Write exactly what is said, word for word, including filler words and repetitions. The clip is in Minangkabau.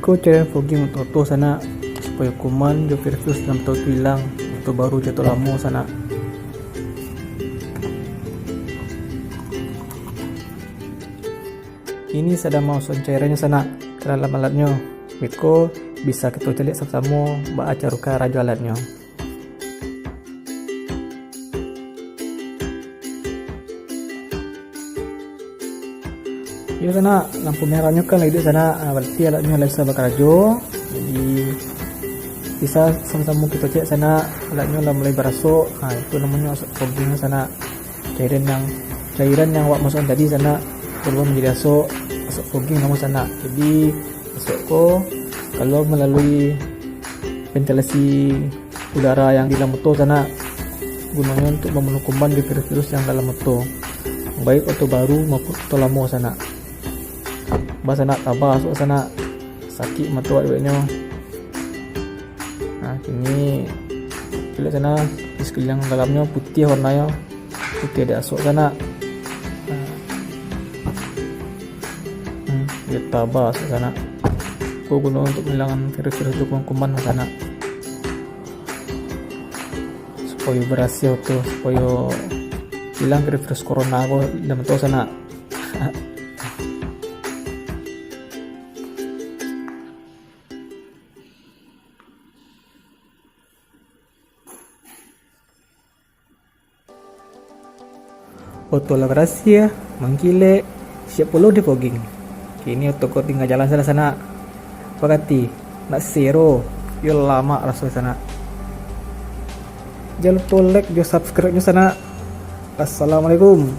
Ko cairan fogging untuak oto sanak, supayo kuman jo virus-virus dalam oto tu ilang, oto baru jo oto lamo sanak. Kini sadang masuak cairannyo sanak ka dalam alatnyo. Beko bisa kito caliak samo-samo baa caro karajo alatnyo. Yo sanak, lampu merahnyo kan lah iduik sanak, ah, barati alatnyo lah bisa bakarajo. Jadi bisa samo-samo kito cek sanak, alatnyo lah mulai barasok. Ah, itu namonyo asok fogging sanak. Cairan yang cairan yang awak masuakkan tadi sanak, kaluar manjadi asok, asok fogging namo sanak. Jadi asok ko kaluar malalui ventilasi udara yang di dalam oto sanak, gunonyo untuak mambunuah kuman jo virus-virus yang dalam oto, baik oto baru maupun oto lamo sanak. Ba sanak, taba asok sanak, sakik mato awaknyo. Nah, kini caliak sanak, di sakuliliang dalamnyo putiah warnanyo, putiah dek asok sanak. Nah. Hmm, yo taba asok sanak. Ko guno untuak mailangkan virus-virus tu kuman-kuman sanak. Supayo barasiah tu, supayo ilang virus corona ko dalam tu sanak. Oto lah barasiah, mangkilek, siap pulo di fogging. Kini oto ko tingga jalan sanak-sanak. Bakati, nak sero, yo lamak raso sanak. Jan lupo like jo subscribe nyo sanak. Assalamualaikum.